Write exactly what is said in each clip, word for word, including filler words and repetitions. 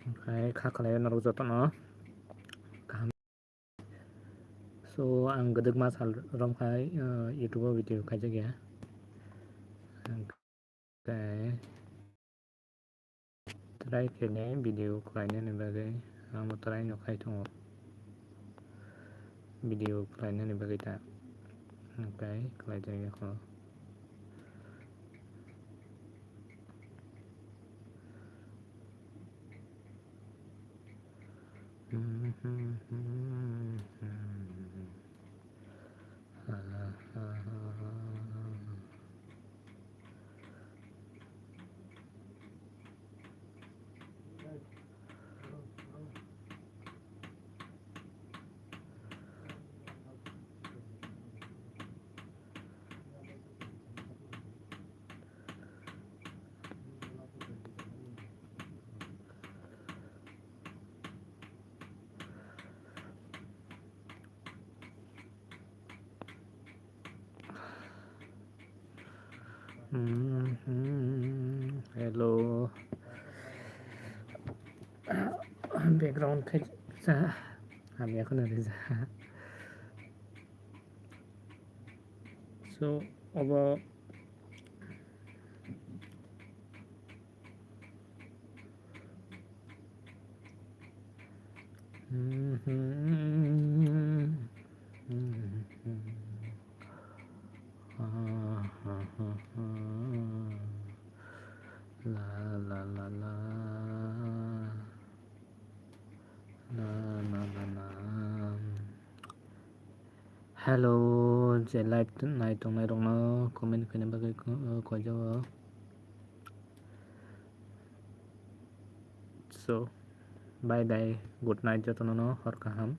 Oke, kha khlai norok jotono kaham. So, ang gwdwkma sal rom khai, uh, YouTube o video khaijak ya. Oke. Try khainai video khlainani bagwi ang bo try no khai tongo. Video khlainani bagwi ta. Oke, khlaijak ya kho. Mhm. Hello. Background khai sa. Hamya kheno rijak. So, obo La, la, la, la. Na, na, na, na. Hello, je live nai tongnai rokno comment khaina bagwi ko-, koijago. So, bye bye, good night jotono no, hor kaham.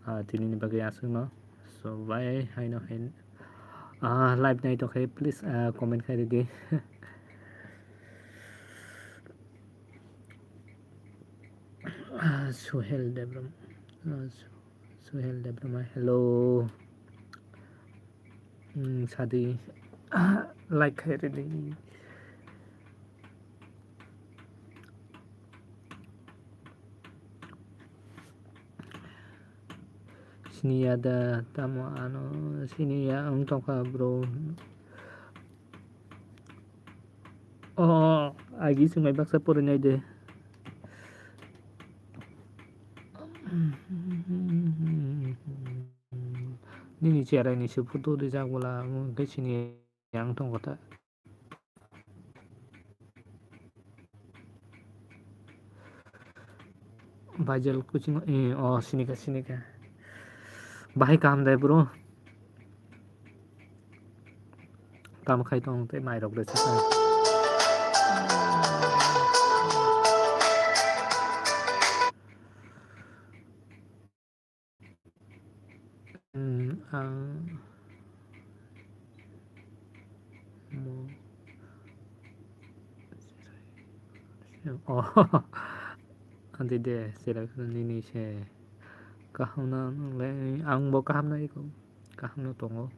Ah, tini ni bagwi aswkno. So, bye, haino hain. Ah, live nai tongkhe, please, ah, comment khai ridi. Ah, Suhel Debram. Ah, Su-, Suhel Debbarma, hello. Hmm, sadi. Like khai ridi. Siniya da, tamo ano siniya, ang tongkha bro. O, agi swngnai baksa porinai de. Nini cherai ni se photo rijak bola, ang khe sini yang tong kotha. Baijal kuching, eh, o, sinika, sinika. Bahai kaham dai, bro. Tamo khai tong tei mai rok de sa. Hmm, ang mo, oh, ante de, select nini se kaham na nang le, ang bo kaham na iko, kaham no tongo.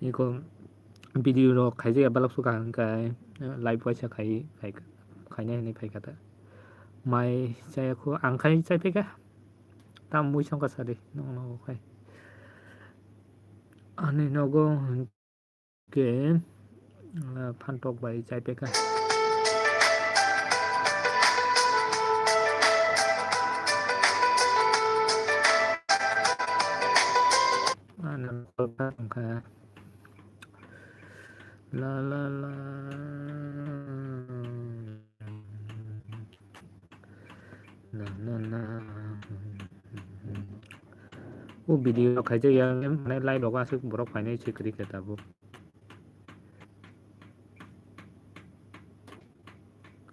Iko video rok khaijak ya balok suka hwnkhe live waisa khai, khai, khainai hinwi phaikha ta. Mai chaya khu ang khai chai phaikha. Tam mui songkha sadi nong nogo khai. Ani nogo hwnkhe, ah, phantok bai chai phaikha. Ano wngkha. La, la, la. Na, na, na. O video khaijak ya, mane live rok aswk borok phainai se kwrwi khe tabuk.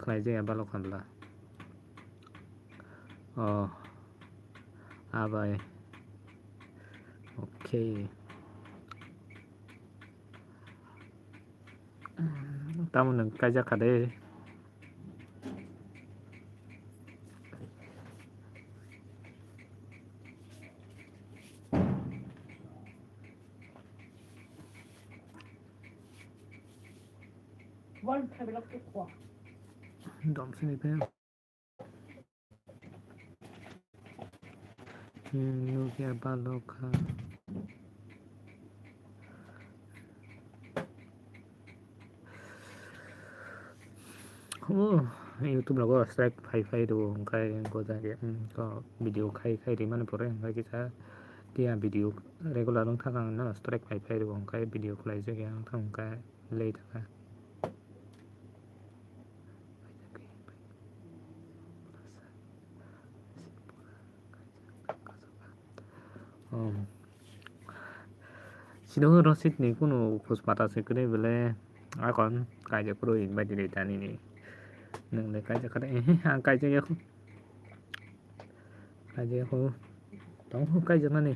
Khlaijak ya balok hamla. Oh. Abai. Okay. Tamo nwng kaijak kha de. Dom sini pe. Hmm, nukya balok kha. Oh, YouTube rogo strike phai phai rw, hwnkhe gojagya, hmm, ko video khai khai rimani pore, hwnkhe kisa tiya video regular wng thang ang no strike phai phai rw, hwnkhe video khlai jakya wng thang, hwnkhe late kha. Oh. Sino Rosit ni kunu khus pata se kwrwi bele akon kaijak kwrwi bai di tani ni. Nang le kaijak kare, eh, ang kaijak ya khu. Kaijak ya khu. Tong khu kaijak nani.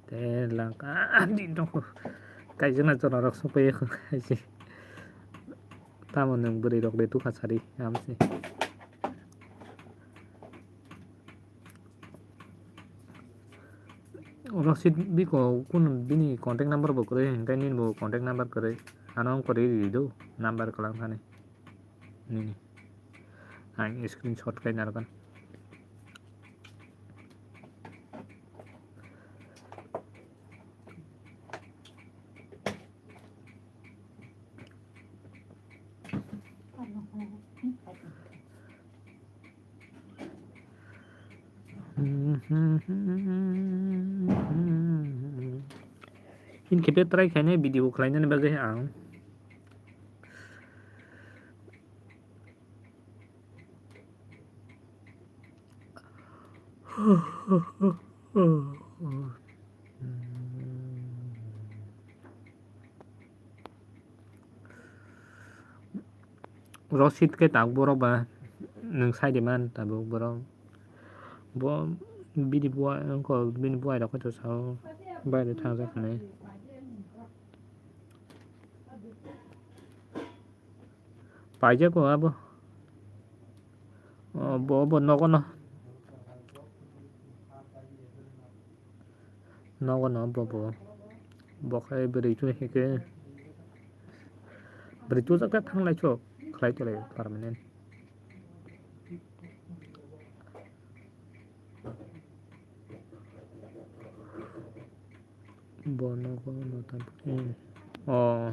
Te lang ka di tong khu. Kaijak na chora rok sok pai khu. Tamo nang bwrwi rok de tukha sari amsi. Rosit biko kun bini contact number bo kwrwi, hwnkhe nini bo contact number kwrwi. Ano wng kwrwi rw di do, number kwlang thani. Nini. Ang screenshot khai narwkha. Hini khe try khainai video khlainani bagwi ang. Rosit khe tabuk borok ba nwng sai di man tabuk borok bo bini buai wngkha bini buai rok khe to sao baire thangjak hinwi. Paijak o abo. O, bo, bo nogo no. Nogo no bo, bo. Bo khai bwrwi tu hike. Bwrwi tu jak thang lai chok. Khlai tole permanent. Bo nogo no tam. O.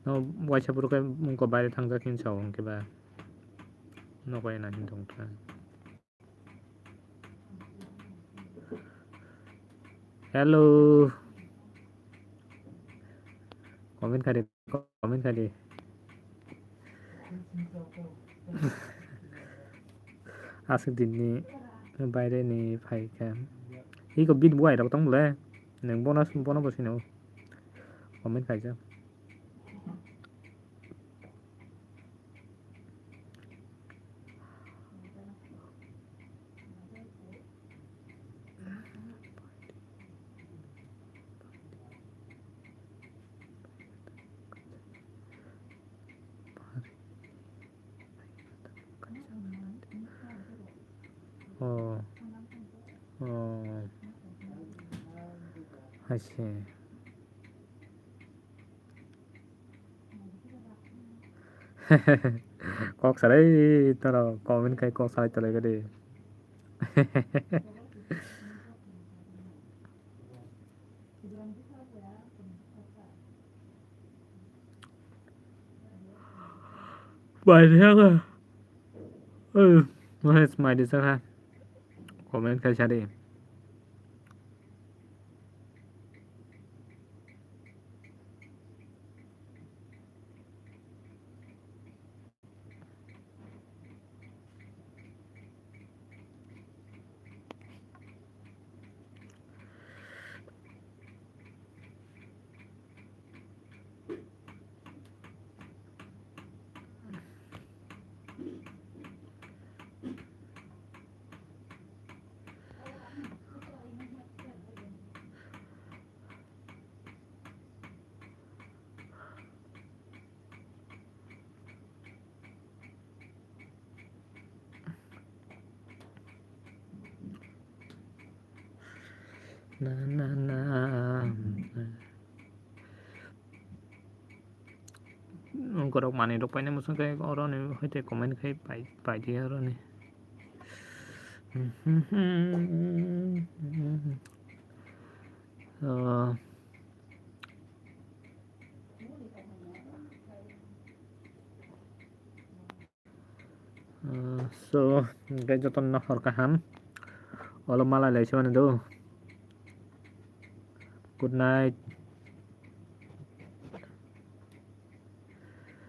No waisa puro khe mungko baire thangjak hin sao hwnkhe ba. Nogo ena hin tong kha. Hello. Comment khai de, comment khai de. Aswk din ni baire ni phai kha. Iko bini buai rok tong bole. Nang bono, bono bo sino. Comment khai ja. Oh. Oh. I see. Kok salai toro comment khai kok salai tolai gadi. Bai thang. Oi, mo hai smai di sakha. Comment khai sari. Na, na, na. Ang Korok manwi rok paina muchung khe oro ni hoite comment khai pai, pai di oro ni. Ah, ah, so, hingke jotono hor kaham. Olo malai lai se mani do. Good night.